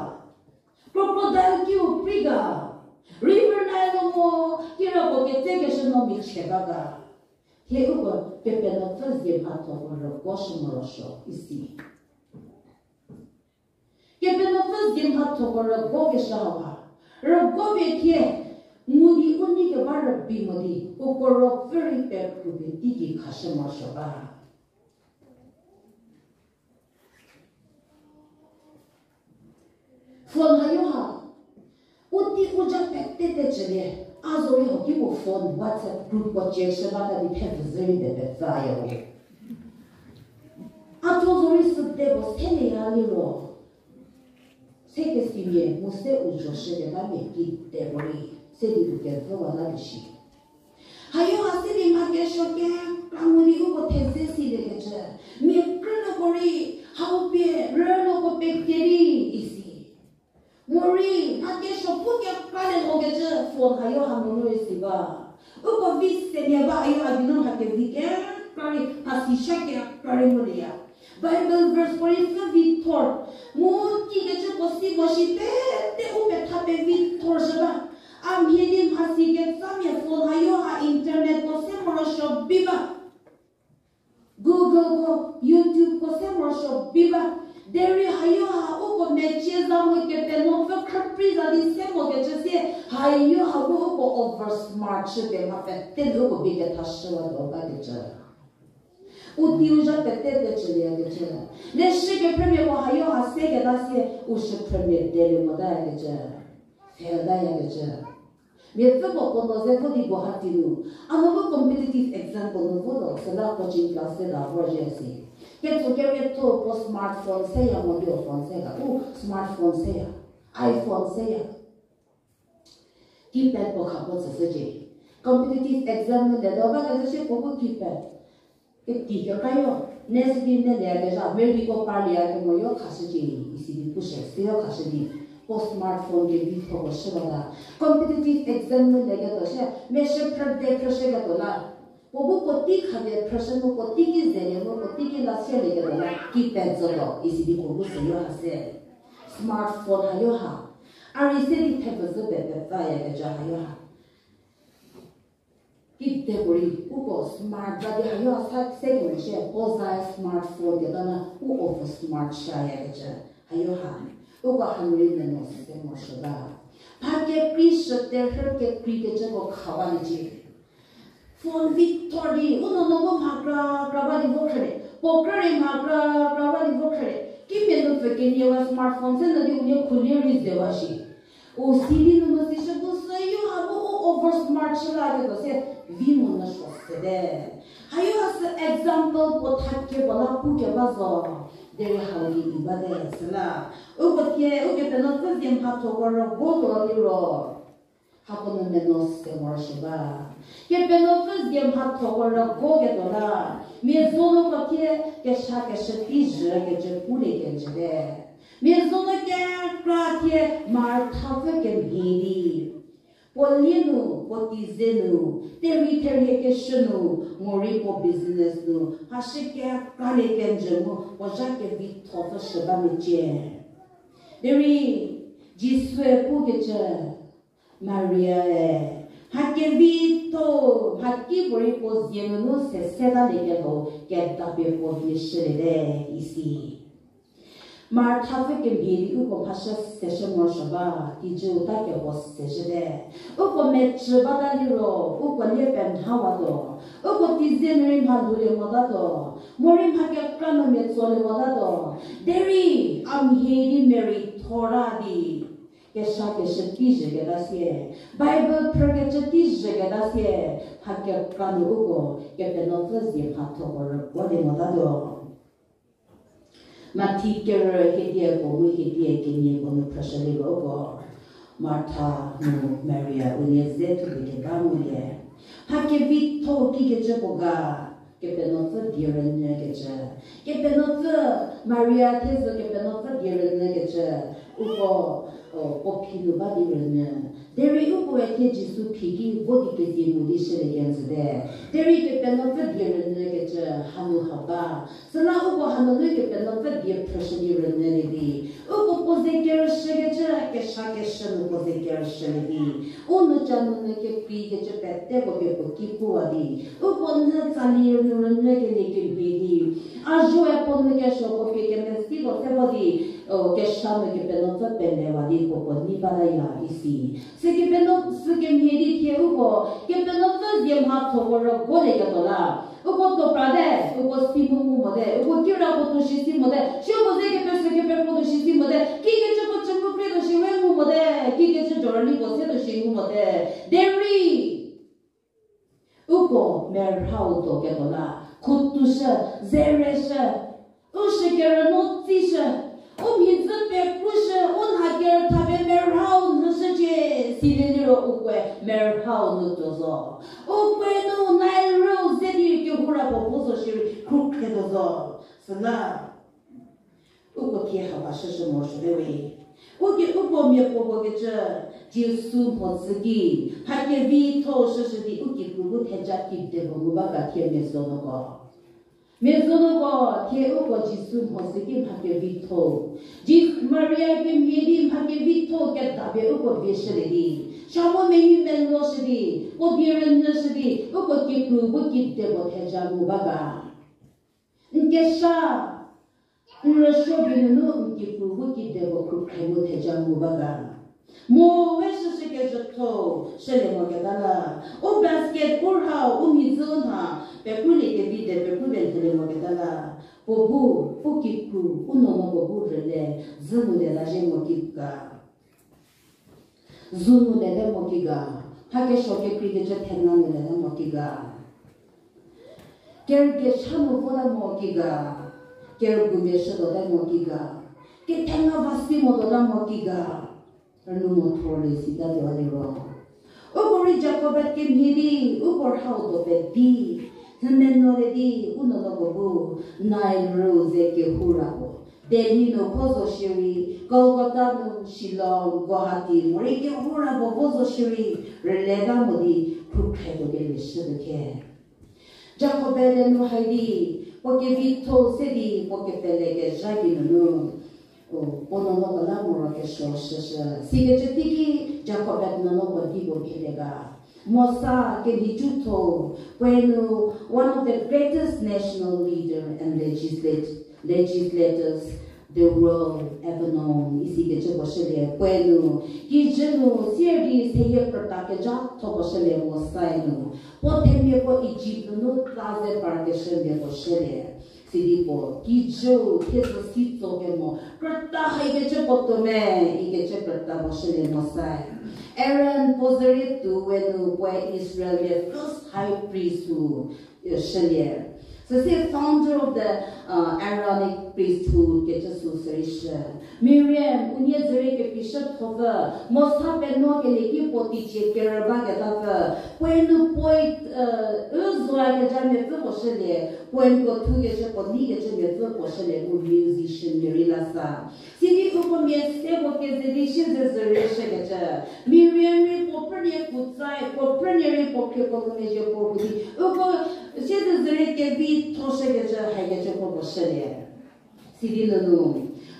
Crocodile kiu prei ga. River Nile nu mo, kirapuo ketsekeshü no michie ba ga. Thie uko Kepenuopfü zie mhathoko rügoshü morosuo, isi. Kepenuopfü zie mhathoko rügokeshü hauha, rügo pie thie, ngu di u nei keba rübei mo di, uko ruopfü rei pekru pie teigei khashü morosuo ba. Phone hayo ha, u tei u ja pete te chülie, a zorei ho ki puo phone WhatsApp group ko check shü bata di phe pfü zhü rei pepetsa ya we. A thuo zorei süde puo sele ya liro, se kesimia mu se u zho shüketamia kide puorei, se di u kevüwa la di shi. Hayo ha se di mha kesuo kekra ngu di uko theze siliekecü, mia krünuoko rei, hau pie rünuoko pekedi, isi. Morei, mha kesuo pu kekra le mokecü phone hayo ha nunu rei si ba. Uko vi semia ba hayo ha geinu mha kevi kekra rei, mha sisha kekra rei ngulieya. Bible verse puorei pfü vi thor. Mu kikecü puo si mo shi pete u petha pevi thor shü ba. A mhie di mhasi ketsamia phone hayo ha internet puo se morosuo bi ba. Google ko, YouTube ko se morosuo bi ba. Derei hayo ha uko mecie za mu Kepenuopfü khrüprei za di se mokecü sie, hayo ha bu uko over smart chü pie mha pete nu uko bi kethashüwatuo bakecü. U tei u ja pete te chülieyakecü. Leshü kephrümiako hayo ha seketa sie u shüphrümia delie motayakecü. Fail tayakecü. Miapfü puo puo no ze vo di Guwahati nu, a no bu competitive exam puo nu votuo, süla coaching class se la vorzhie si. Ketso kerietho puo smartphone seya, mobile phone se ga, u smartphone seya, iPhone seya. Keypad puo kha puo tsüshücie. Competitive exam nu letuo bakecü sie puo bu keypad. Keti kekayo, ne sidi ne leyakezha, meriko par leyakemoyo khashücie, isi di pushü, siyo khashü di, puo smartphone kevi thoko shüwata. Competitive exam nu leketuo shie, meshü phrüde phrüshüketuo la. Puo bu puotei khapie phrüshü mu puotei ki zelie mu puotei ki la sielie ketuo la ki pezhütuo isi di puo bu süyo ha se. Smartphone hayo ha. A rei se di thepfü zhü pepfü yakecü hayo ha. Kide puorei, uko smart za di hayo ha sa se kemo shie, puo za smartphone keta la, u over smart shü yakecü hayo ha. Uko hanu rei meno se morosuo ba. Mha kekrei shüte rhü kekreikecüko kha baliecie. Phone vi thor di, u nuonuoko mha kra kra ba di vo khrülie. Puo krü rei mha kra kra ba di vo khrülie. Kimia nu pfü kenie wa smartphone se nu di unie khulie rei zewa shi. U sidi nu nu si shü bu süyo ha bu u over smart shü la ketuo se vi mo nu suo sete. Hayo ha sü example puo tha keba la pukeba zo. Derei hau di i bate süla. Uko thie, Ukepenuopfü zie mhathoko rügo tuo liro. Hako nu meno se morosuo ba. Kepenuopfü zie mhathoko rügo ketuo la. Mia zo nuko thie kesha keshü tei zhükecü pulie kenjüte. Mia zo nu kekra thie Marthapfü kemhie di. Puo lie nu, puo tizie nu, terei therie keshü nu, morei puo business nu, mhashü kekralie kenjü mu, puo zha kevitho pfü shü ba mecie. Derei, Jisue pukecü, Mariae, mha kevitho, mha ki puorei puo zie nunu se se talie kelho, kedapie puo vie shüliete, isi. Marthapfü kemhie di uko mhashü seshü morosuo ba, kijü ta keho seshüte. Uko mecü bata liro, uko lie pemhawatuo. Uko tizie nu rei mha lhoulie motatuo. Morei mha kekra nu mia tsolie motatuo. Derei, a mhie di Mary thora di. Kesha keshü tei zhüketa sie. Bible phrükecü tei zhüketa sie. Mha kekra nu uko, Kepenuopfü zie mhathoko rüguolie motatuo. Mathi kerü hiedie puo mu hiedie kenieko nu phrüshü liro uko, Martha mu Maria unie ze thupie keba ngulie. Mha kevitho kikecü puo ga, Kepenuopfü die rünyükecü. Kepenuopfü Maria thiezhü Kepenuopfü die rünyükecü. Uko, o, puo phi nu ba di rünyü. Derei ukoe thie Jisu phi ki vo di kezie nu di shülie kenjüte. Derei Kepenuopfü die rünyükecü hanu ha ba. Süla uko hanunu Kepenuopfü die phrüshü di rünyülie di. Uko puo ze kerüshükecü, kesha keshü nu puo ze kerüshülie di. U nu ca nunu kekreikecü peteko pie puo ki puwa di. Uko nyü tsali nu rünyükelie kemhie di. A zuoe puo nu kesuo puo pie kemesiko se vo di. O, kesha nu Kepenuopfü pelewa di puo puo nei bataya isi. Sü Kepenuo-, sü kemhie di thie uko, Kepenuopfü zie mhathoko rüguolieketuo la. Uko tuo prate, uko si mu ngu mote, uko kirapuo tuo shi si mote, si uko ze kepesü kepekro tuo shi si mote, kikecü puo cü mu kre tuo shi we ngu mote, kikecü jorüliko se tuo shi ngu mote. Derei uko merhau tuoketuo la, khutushü, zereshü, u shükerü nu tsishü, u mhidzü pekrushü, u nha kerütha pie merhau nyüshücie, silie liro ukoe merhau nu tuo zo. Ukoe nu Nile rüu ze di kehoura puo vo zo shierei khrukhretuo zo. Süla uko thie haba shüshü morosuote we. Uko, uko miapuopuo kecü, Jisu mhodzü ki, mha kevitho shüshü di u kikru bu theja kide puo ngu ba ga thie mia zonuoko. Mia zonuoko, thie uko Jisu mhodzü ki mha kevitho. Ji-, Maria kemhie di mha kevitho kedapie uko vie shülie di. Sha mu menyi meloshü di, puo die rünyüshü di, uko kikru bu kide puo theja ngu ba ga. N kesha, n rüsuo bi nunu n kikru bu kide puo khrukhre mu theja ngu ba ga. Mo we shüshü kecütho, shülie moketa la. U basket u rhau, u mhidzü u nha, pekrulie kevi de pekru de lhülie moketa la. Puo bu, u kikru, u nuonuoko bu rüle, zü nu le la zhie mo ki ga. Zu nu lete mo ki ga, mha kesuo kekreikecü thenga nu lete mo ki ga. Kerükesha nu vote mo ki ga, kerügu keshütuote mo ki ga, kethenga va si motuota mo ki ga, rünu mo thorlie sitatuo liro. Uko rei Jacobet kemhie di, uko rhau tuo pedi, hümenuolie di, u nuonuoko bu, Nile rüu ze kehoura puo. Delhi nu vo zo shierei, Kolkata nu, Shillong, Guwahati, morei kehoura puo vo zo shierei, rületa mo di, khrukhretuo kelie shütuo khe. Jacobite nu hai di, puo kevitho se di, puo kepelekezha geinunu, o, puo nuonuoko la morokesuo shüshü. Sikecü teiki Jacobite nuonuoko di puo phelie ga. Mosa kenhicutho, puoe nu one of the greatest national leader and legislate-, legislators the world ever known, isikecü puo shülie. Puoe nu, kijü nu, sier di seyie krütakezhatho puo shülie Mosae nu. Puo themiako Ijipt nunu tla ze parkeshümia puo shülie. Sidi puo, kijüu, thiedzü si tso kemo, krüta haikecü puo tuo me, ikecü krüta puo shülie Mosae. Aaron puo zerietuo we nu puoe Israel-e first high priest-u, shülie. Süsie founder of the, uh, Aaronic priesthood kecü sü sürei shü. Miriam, unie zerie kepishüthopfü, Mosa penuokelie ki puo teicie kerü baketapfü, puoe nu puoe, u zoakezha miapfü puo shülie, puoe nuko thukecü puo neikecü miapfü puo shülie, u musician mia rei la sa. Sidi uko mia se puo keze di siezedzürie shükecü. Miriam rei puo phrünie kutsai, puo phrünie rei puo khrieko nu mezhie puo pu di. Uko siezedzürie kevitho shükecü, haikecü puo puo shülie. Sidi nunu,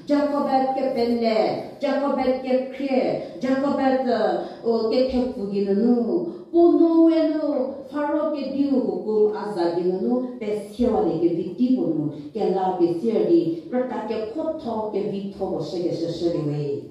Jacobite kepele, Jacobite kekhrie, Jacobite, o, kethepfu geinunu, puo nu we nu, Faro kediu hukum a za geinunu, pesiewalie kevi tei puo nu, kela pesier di, krüta kekhotho kevitho puo shükeshü shülie we.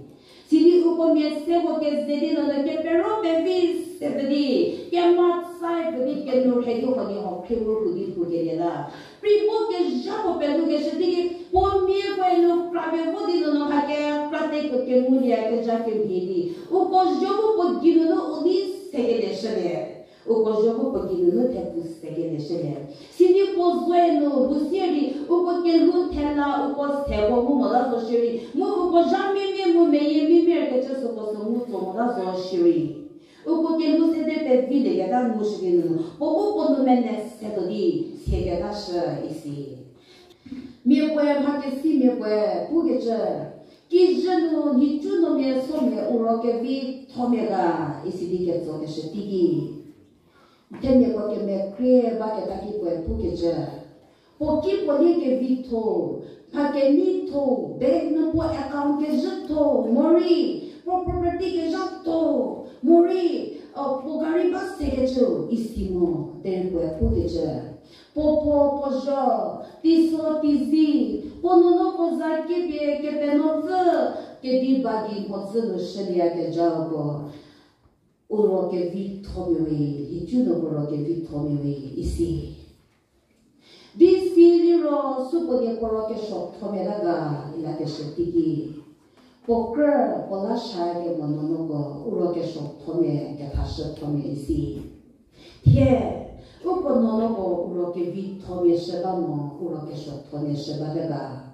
Sidi uko mia se puo keze di nunu kepero pevi se pfü di, kematsai pfü di kenu rhei di huo di huo khrie mu pu di pukelie la. Pri puo kezha puo pelhoukeshü teiki, puo mia puoe nu kra pevo di nunu mha kekra tei puo kengulie kezha kemhie di. Uko zho bu puo geinunu u nei sekelie shülie. Uko zho bu puo geinunu thepfu sekelie shülie. Sidi puo zoe nu bu sier di, uko kelhou thela, uko seko mu mota zo shierei, mu uko zha mimia mu meyie mimia kecü süko sü ngu tso mota zo shierei. Uko kelhou sede pevilie keta ngushü geinunu, puo bu puo nu mene setuo di, sieketa shü isi. Mia puoe mha kesi mia puoe pukecü, kijü nu nhicu nu mia somia u ro kevithomia ga, isi di ketsokeshü teiki. Themiako kemekrie baketa ki puoe pukecü. Puo ki puo lie kevitho, mha keneitho, bank nu puo account kezhütho, morei, puo property kezhatho, morei, puo gari ba sekecü, isi mo, derei puoe pukecü. Puo puo puo zho, teiso teizi, puo nuonuoko za kepie kepenuopfü, kediba di mhodzü nu shülieyakezhako. U ro kevithomia we, nhicu nu puo ro kevithomia we, isi. Di si liro supuo die puo ro kesuothomia la ga, ilakeshü teiki. Puo krü, puo la shakemo nuonuoko, u ro kesuothomia, kethashüthomia isi. Thie, uko nuonuoko u ro kevithomia shü ba mo, u ro kesuothomia shü bate ga.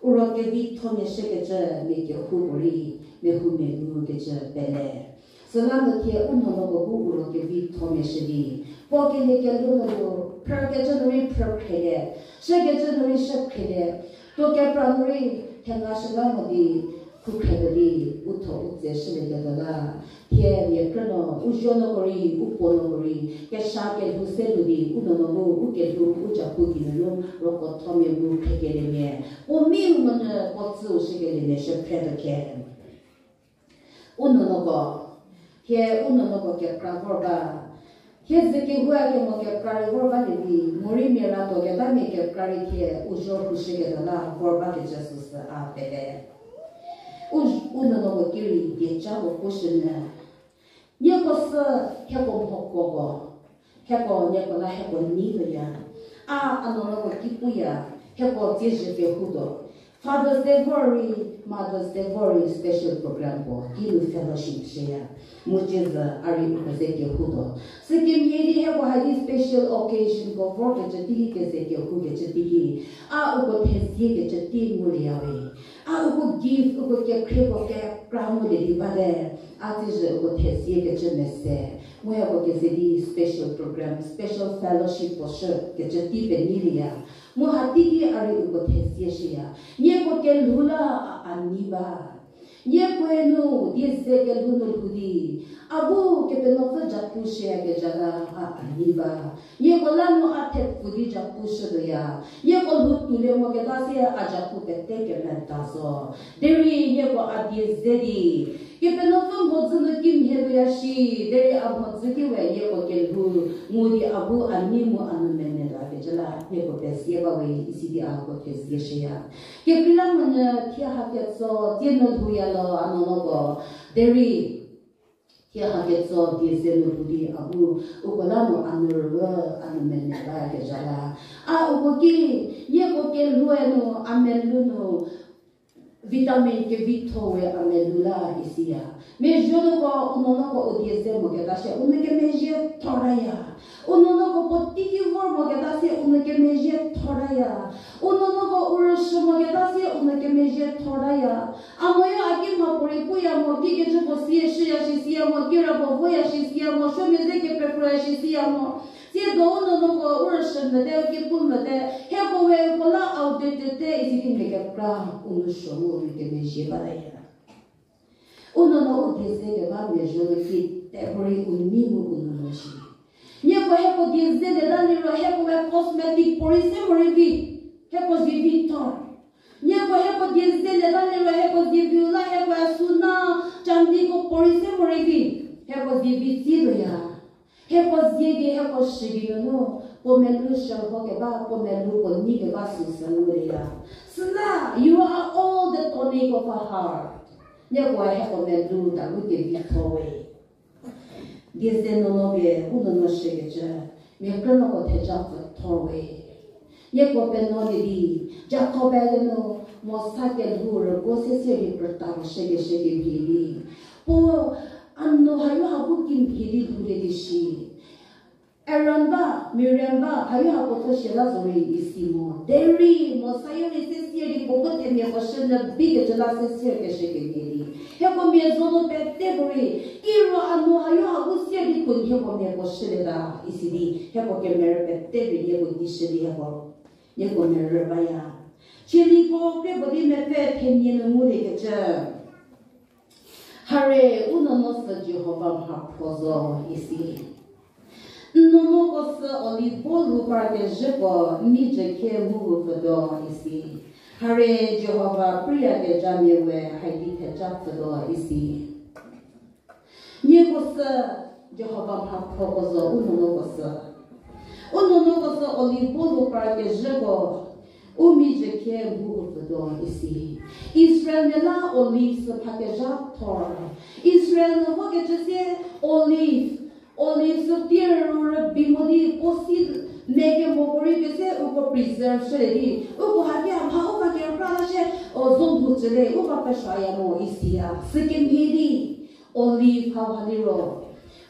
U ro kevithomia shükecü mia kehoupuorei, mia hu mia ngukecü pele. Süla nu thie u nuonuoko bu u ro kevithomia shü di. Puo kelie kelhou nu phrükecü nu rei phrü khrelie, shükecü nu rei shü khrelie, tuo kepra nu rei thenga shüla mo di, khu khretuo di, u tho u tse shülieketuo la. Thie mia krünuo, u zuonuoko rei, u puonuoko rei, kesha kelhou se lu di, u nuonuo bu, u kelhou, u japu geinunu, rokothomia mu khriekeliemia. Puo miu monyü puo tsüu shükeliemia shü phretuo khe. U nuonuoko, thie u nuonuoko kekra vor ba. Thie ze kehou a kemo kekra rei vor balie di, morei mia ratuo ketamia kekra rei thie u zuo rhushüketuo la vor bakecü süsü a pele. U, u nuonuoko ki rei dieca puo pushünyü. Nieko sü hieko mhokuoko, hieko nieko la hieko neituoya. A, a nuonuoko ki puya, hieko tsiezhü kehoutuo. Father's Day vor rei, Mother's Day vor rei special program puo, kinu fellowship shüya. Mu tsiezhü a rei uko ze kehoutuo. Sükemhie di hieko hadi special occasionko vorkecü teiki keze kehoukecü teiki. A uko theziekecü tei ngulieya we. A uko gift, uko kekhrieko kekra ngulie di bate. A tsiezhü uko theziekecü mese. Mu hieko keze di special program, special fellowship puo shükecü tei penyilieya. Mu hateiki a rei uko thezie shüya. Nieko kelhou la a, a nei ba. Niekoe nu die ze kelhou nu lhou di, A bu Kepenuopfü japu shüyakezha la a a nei ba. Nieko la nu a thepfu di japu shütuoya. Nieko lhou tuolie moketa sie a japu pete kemeta zo. Derei nieko a die ze di Kepenuopfü mhodzü nu kimhie tuoya shi, derei a mhodzü ki we nieko kelhou ngu di a bu a nei mu a nu mene tuoyakezha la nieko pezie ba we isi di a ko thezie shüya. Kekreilamonyü thie haketso tsie nu lhouya lo a nuonuoko. Derei thie haketso die ze nu lhou di a bu uko la nu a nu rüü a nu mene bayakezha la. A uko ki, nieko kelhoue nu a melou nu vitamin kevitho we a melou la isiya. Mezhünuoko, u nuonuoko u die ze moketa shie u nu kemezhie thoraya. U nuonuoko puotei ki vor moketa sie u nu kemezhie thoraya. U nuonuoko u rüshü moketa sie u nu kemezhie thoraya. A moyo a ki mhapuorei puya mo, kikecü puo sie shüya shi siya mo, kirapuo voya shi siya mo, suomiaze kepekroya shi siya mo. Tsiedo u nuonuoko u rüshü mote, u ki pu mote, hieko we uko la outdated te isi di mia kekra u nu suo mu u nu kemezhie bataya. U nuonuo u die ze keba mezhünuo ki, tepurei u nei mu u nuonuo shi. Nieko hieko die ze leta liro hieko we cosmetic puorei se morei vi, hieko zivi thor. Nieko hieko die ze leta liro hieko ziviu la hieko suna, chandiko puorei se morei vi, hieko zivi tsituoya. Hieko zie di hieko shü di nunu, puo melou shürho keba, puo melou puo nei keba süsü nguleya. Süla, you are all the tonic of our heart. Nieko hieko melou daru kevitho we. Die ze nuonuo pie u nuonuo shükecü, mia krünuoko theja pfüthor we. Nieko penuolie di, Jakob-e le nu, Mosa kelhou rüguo se sie di krütako shükeshü kemhie di. Puo, a nuo hayo ha bu kimhie di lhoulie di shi. Aaron ba, Miriam ba, hayo ha puo thuo shie la zorei isi mo. Derei, Mosa-yo rei se sie di puo bu themiako shünyü bikecü la se sie keshü kemhie di. Hieko mia zo nu pete puorei, kiro a nuo hayo ha bu sie di puo hieko miako shülieta isi di, hieko kemerü pete rei nieko di shü di hieko, nieko merü baya. Chieliko kre puo di mepfü thenie nu nguliekecü. Hare, u nuonuo sü Jihova mhaphro zo isi. N nuonuoko sü olive bo lhou parkezhüko n mizhü khie mu lhou pfütuo isi. Hare, Jihova priyakezhamia we haidi theja pfütuo isi. Nieko sü Jihova mhaphroko zo u nuonuoko sü. U nuonuoko sü olive bo lhou parkezhüko u mizhü khie mu lhou pfütuo isi. Israelmia la olive sü phakezha thor. Israel nu vokecü sie olive, olive sü tier ru rübei mo di puo si mekemo puorei pie se uko preserve shülie di. Uko haki a mha u va kerükra la shie, o zo lhou tsülie, u va pesuoya mo isiya. Sükemhie di olive hau ha liro,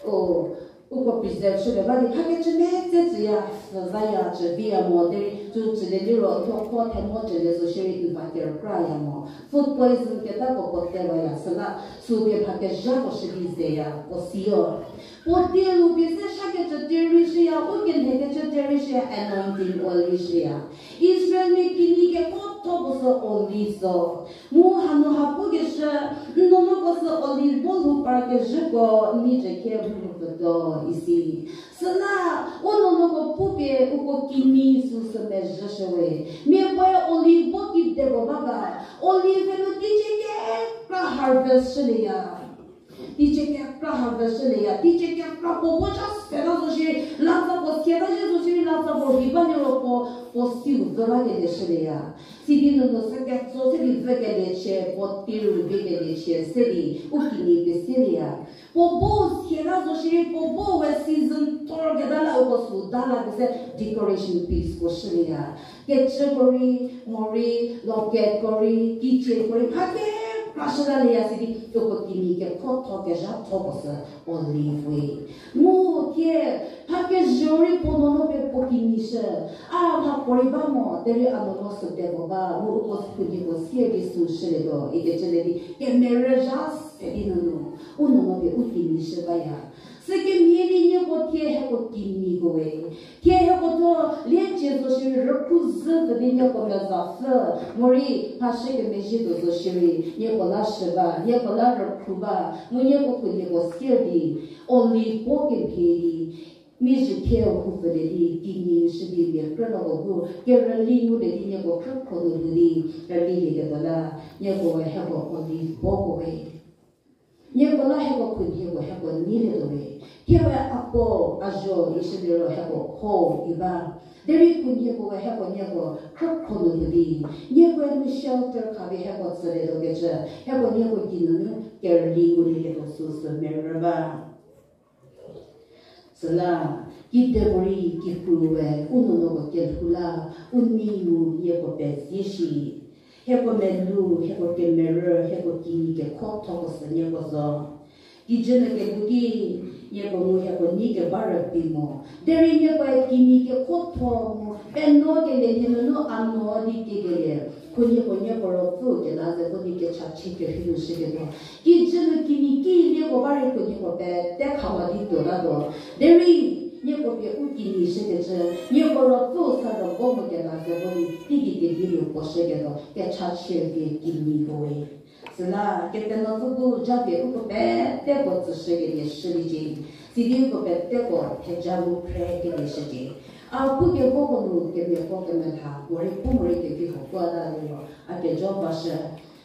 o, uko preserve shülie ba di, hakecü metse tsüya, süzaya, chü viya mo, derei, tsü tsülie liro, thuo kho themo tsülie zo shierei n va kerükraya mo. Food poison ketako puo tewaya, süla, sü pie phakezhako shü di zeya, puo siyo. Puo tier nu pie se shakecü tier rei shüya, u kenhekecü tier rei shüya, anointing oil rei shüya. Israelmia kinyi kekuotho puo sü olive zo. Mu hanu ha pukeshü, n nuonuoko sü olive bo lhou parkezhüko n mizhü khie mu lhou pfütuo isi. Süla, u nuonuoko pupie uko kinyi süsü mezhüshüwe. Mia puoe olive bo kideko ba ga, olive nu teicie kekra harvest shülieya. Teicie kekra harvest shülieya, teicie kekra puo bo cha seta zo shierei, latsa puo sieta zhie zo shierei, latsa puo rhei ba liro puo, puo siu vü lakelie shülieya. Sidi nunu sü ketso se di vükeliecie, puo tier rübeikeliecie se di, u kinyi pie selieya. Puo bo sieta zo shierei, puo bo we season thor keta la uko sü da la kese decoration pieceko shülieya. Kecüko rei, morei, locketko rei, keychainko rei, mha kekra shütalieya sidi, uko kinyi kekuotho kezhathoko sü olive we. Mu thie, mha kezhü rei puo nuonuo pie puo kinyi shü, a mhapuorei ba mo, derei a nuonuo sü teko ba, mu uko sü puo nieko sie di sü shülietuo ikecülie di, kemerü zha se di nunu, u nuonuo pie u kinyi shü baya. Sükemhie di nieko thie hieko kinyiko we. Thie hieko thuo liecie zo shierei Rükhru zhü pfü di nieko meza pfü, morei mhashü kemezhie tuo zo shierei, nieko la shü ba, nieko la rükhru ba, mu nieko khunhieko sier di, olive bo kemhie di, mizhie thie u hu pfülie di, kinyi shü di mia krünuoko bu, kerüli ngulie di nieko krükhro nu lhou di, rüli lieketuo la, nieko we hieko olive bo ko we. Nieko la hieko khunhieko hieko nyilietuo we. Hie we apo, azuo, ishü liro hieko ho i ba. Derei khunhieko we hieko nieko krükhro nu lhou di. Nieko nu shelter kha di hieko tsülietuo kecü. Hieko nieko kinunu kerüli ngulieketuo süsü merü ba. Süla, kide morei kikru we, u nuonuoko kelhou la, u nei mu nieko pezie shi. Hieko melou, hieko kemerü, hieko kinyi kekhotho ko sü nieko zo. Kijü nu kelhou ki, nieko mu hieko nei keba rübei mo. Derei nieko kinyi kekhotho mo, penuokelie nie nunu a nuo di kiekelie. Khunhieko nieko ruopfü kela ze vo di kechachie kerhei nu shüketuo. Kijü nu kinyi ki nieko ba rei khunhieko pete khawa di tuo latuo. Derei nieko pie u kinyi shükecü, nieko ruopfü sa ro bo mo kela ze vo di teigei kedi nu puo shüketuo, kechachie pie kinyi ko we. Süla, Kepenuopfü bu japie uko peteko tsüshükelie shüliecie. Sidi uko peteko theja mu phrekelie shücie. A pukevoko nu kemiako kemetha, morei pu morei kevi ho puo ta liro, a kejo bashü.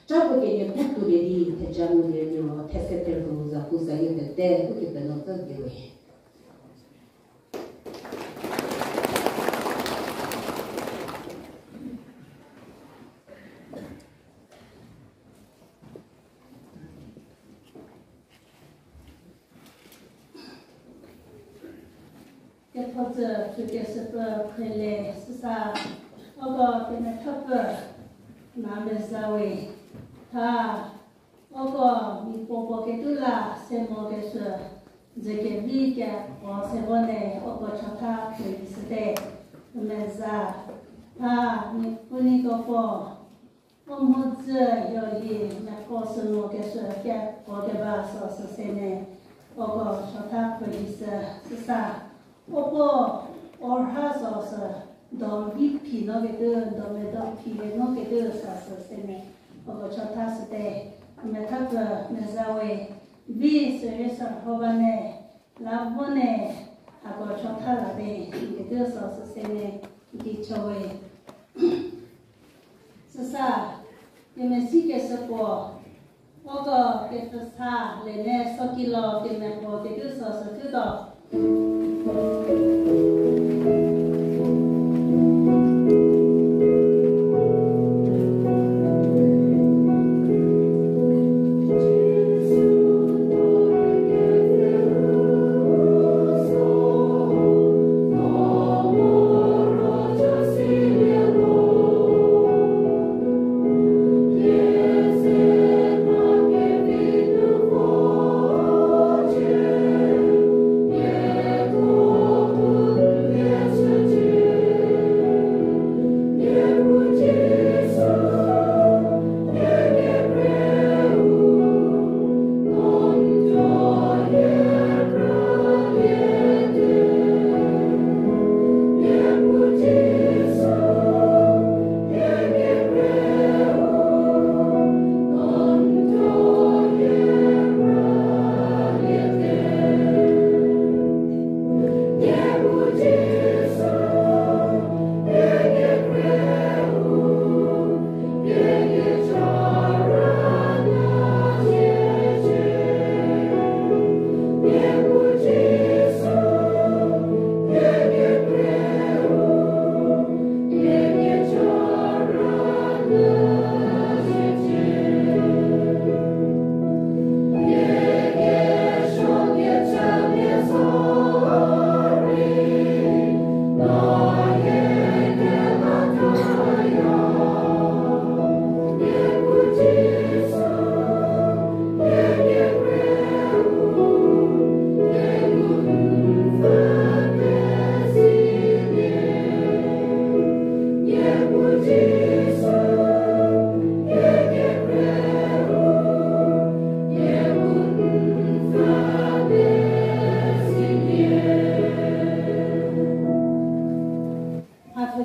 Cako kenie pu tuolie di theja ngulie liro, these therhu zapu zayieu pete, Ukepenuopfü pie we. Kethotsü pfükeshüpfü phrele süsa, uko kemethapfü na meza we, tha, uko miapuopuo ketuo la se mokeshü, ze kevi keko se vo ne uko chotha phrelishüte, meza, tha, miapuo niko puo, u mhodzü yolie meko sü mokeshü keko keba süsü se ne, uko chotha phrelishü süsa, uko orha süsü, do vi phi no ketuo, do medo phi le no ketuo süsü se ne, uko chotha shüte, methapfü meza we, vi süri sürho ba ne, la vo ne, hako chotha la te, ketuo süsü se ne, di cho we. Süsa, kemesi keshüko, uko kepfhüsa le ne sokilo kemeko ketuo süsü thuto.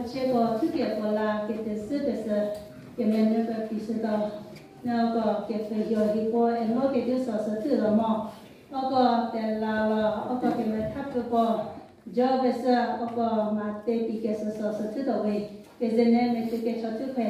Chieko thukepuo la ketezhü pesü, kemenuo pepishütuo, nieko kepfhühio hieko eno kedi so sü thulo mo, uko tela lo, uko kemetha pfüko, jo pesü, uko mate pi kesü so sü thutuo we, kezene metu kecho thuphre.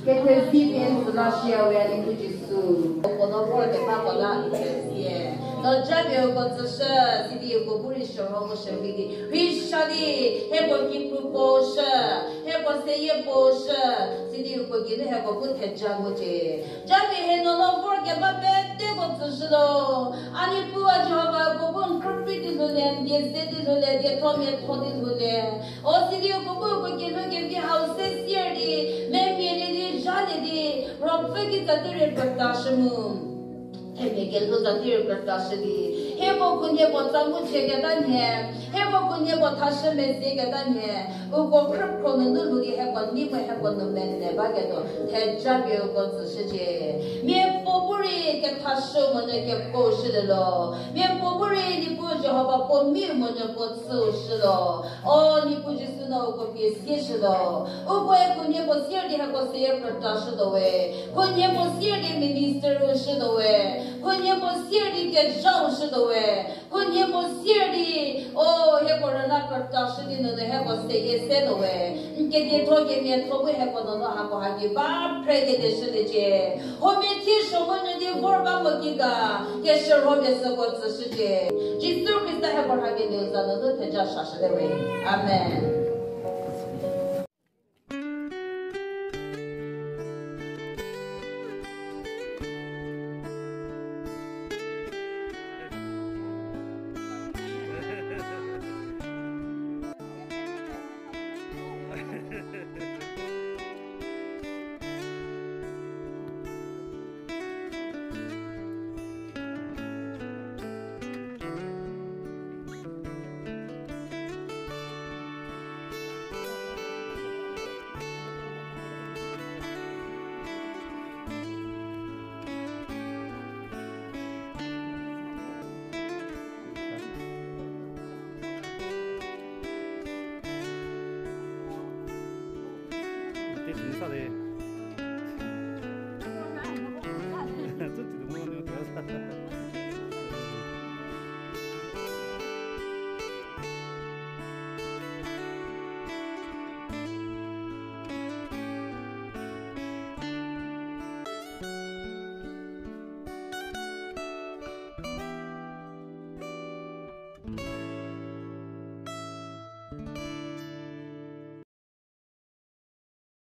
Kethezie pie n tsü la shüya we a Niepuu Jisu. Uko no vor keba ko la n tsüzie. No japie uko tsüshü, sidi uko bu rei shürho mu shürhei di rei sha di, hieko kikru puo shü, hieko seyie puo shü, sidi uko geinu hieko bu theja ngucie. Japie hie no no vor keba peteko tsüshütuo. A Niepuu a Jihova, uko bu n krüpri di lhoulie, n die ze di lhoulie, dietho miatho di lhoulie. O sidi uko bu uko kelhou kevi hau se sier di, memia lie di, zhalie di, ruopfü kitsa di rei krütashü mu. Themia kelhou za di rei krütashü di. Hieko khunhie puo tsa mu chie keta nhie. Hieko khunhie puo thashü mezie keta nhie. Uko khrükhro nunu lhou di hieko nei mu hieko nou mene baketuo. Theja pie uko tsüshücie. Miapuo bu rei kethashü monyü kekuo shülielo. Miapuo bu rei Niepuu Jihova puo mi monyü puo tsüu shülo. O Niepuu Jisu no uko pie sieshütuo. Ukoe khunhie puo sier di hieko seyie krütashütuo we. Khunhie puo sier di minister u shütuo we. Khunhie puo sier di kezhau shütuo we. Khunhie puo sier di, o, hieko rüna krütashü di nunu hieko seyie setuo we. N kedietho kemiatho bu hieko nunu hako haki ba phre kedeshüliecie. Huomia thie suo monyü di vor ba mo ki ga, keshürho pie süko tsüshücie. Jisu Khrista hieko rhakelieu za nunu theja shashüte we. Amen.